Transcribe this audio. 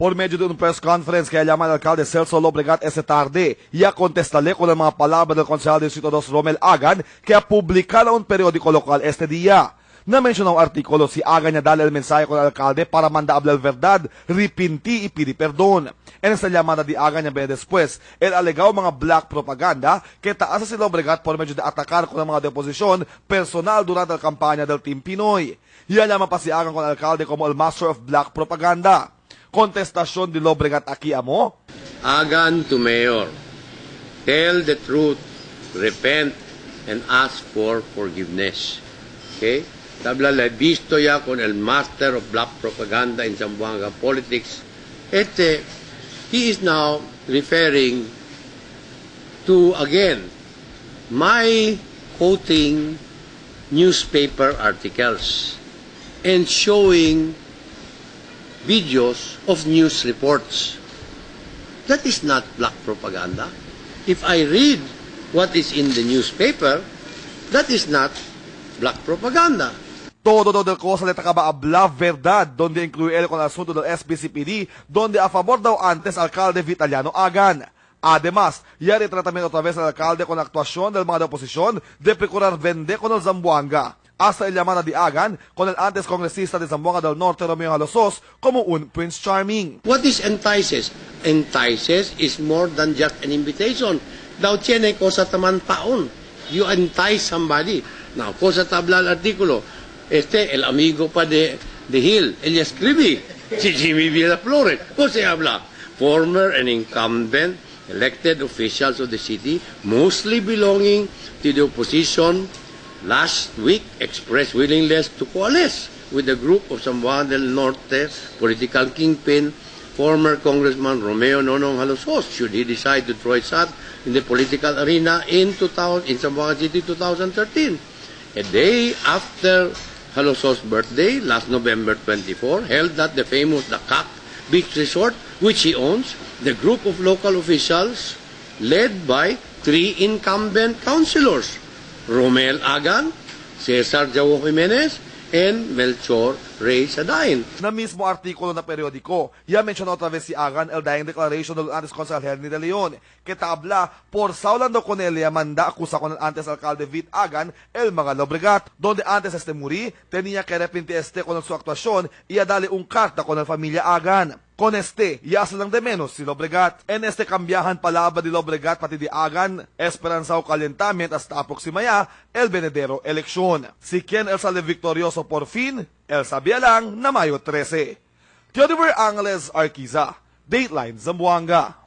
Por medio de un press conference que llama al alcalde Celso Lobregat esta tarde, ya contestaré con las mga palabras del concejal del Distrito 2 Romel Agan, que ha publicado un periódico local este día. Na mencionó artículo si Agan ya dale el mensaje con el alcalde para mandar hablar verdad, ripinti y pidi perdón. En esta llamada de Agan ya ve después, el alegado mga black propaganda que taasa si Lobregat por medio de atacar con el mga de oposición personal durante la campaña del Team Pinoy. Ya llama pa si Agan con el alcalde como el master of black propaganda. Contestación de Lobregat aquí amo. Agan to mayor, tell the truth, repent, and ask for forgiveness. Okay? Tabla la he visto ya con el master of black propaganda in Zamboanga politics. He is now referring to, again, my quoting newspaper articles and showing videos of news reports. That is not black propaganda. If I read what is in the newspaper, that is not black propaganda. Todo del cosa le tacaba hablar verdad, donde incluye él con el asunto del SBCPD, donde a favor daw antes alcalde Vitaliano Agan. Además, ya retratamiento otra vez al alcalde con la actuación del mga de oposición de procurar vender con el Zamboanga. Hasta el llamada de Agan con el antes congresista de Zamboanga del Norte, Romeo Jalosjos, como un Prince Charming. What is entices? Entices is more than just an invitation. Daw tiene cosa taman paon. You entice somebody. Now, cosa tabla el artículo. El amigo pa de Hill, él escribe. Si Jimmy Villaflores. Cosa habla? Former and incumbent elected officials of the city, mostly belonging to the opposition, last week expressed willingness to coalesce with the group of Zamboanga del Norte political kingpin, former Congressman Romeo Nonong Jalosjos, should he decide to throw his hat in the political arena 2000, in Zamboanga City 2013. A day after Jalosjos' birthday, last November 24, held at the famous Dakak Beach Resort, which he owns, the group of local officials led by three incumbent councilors, Romel Agan, Cesar Jawo Jimenez, and Melchor Ray Sadain. Na mismo artículo na periódico, ya mencionó otra vez si Agan el dying declaration del antes concejal Henry de Leon, que tabla por saulando con él manda acusa con el antes alcalde Vit Agan el mga Lobregat, donde antes este muri tenía que arrepentir este con su actuación y a darle un carta con la familia Agan. Con este, ya se lang de menos si Lobregat. En este cambiahan palabra de Lobregat pati de Agan, esperanzao calentamiento hasta próxima ya el venedero elección. Si quien el sale victorioso por fin, el sabía lang na Mayo 13. Theodore Angeles Arquiza, Dateline Zamboanga.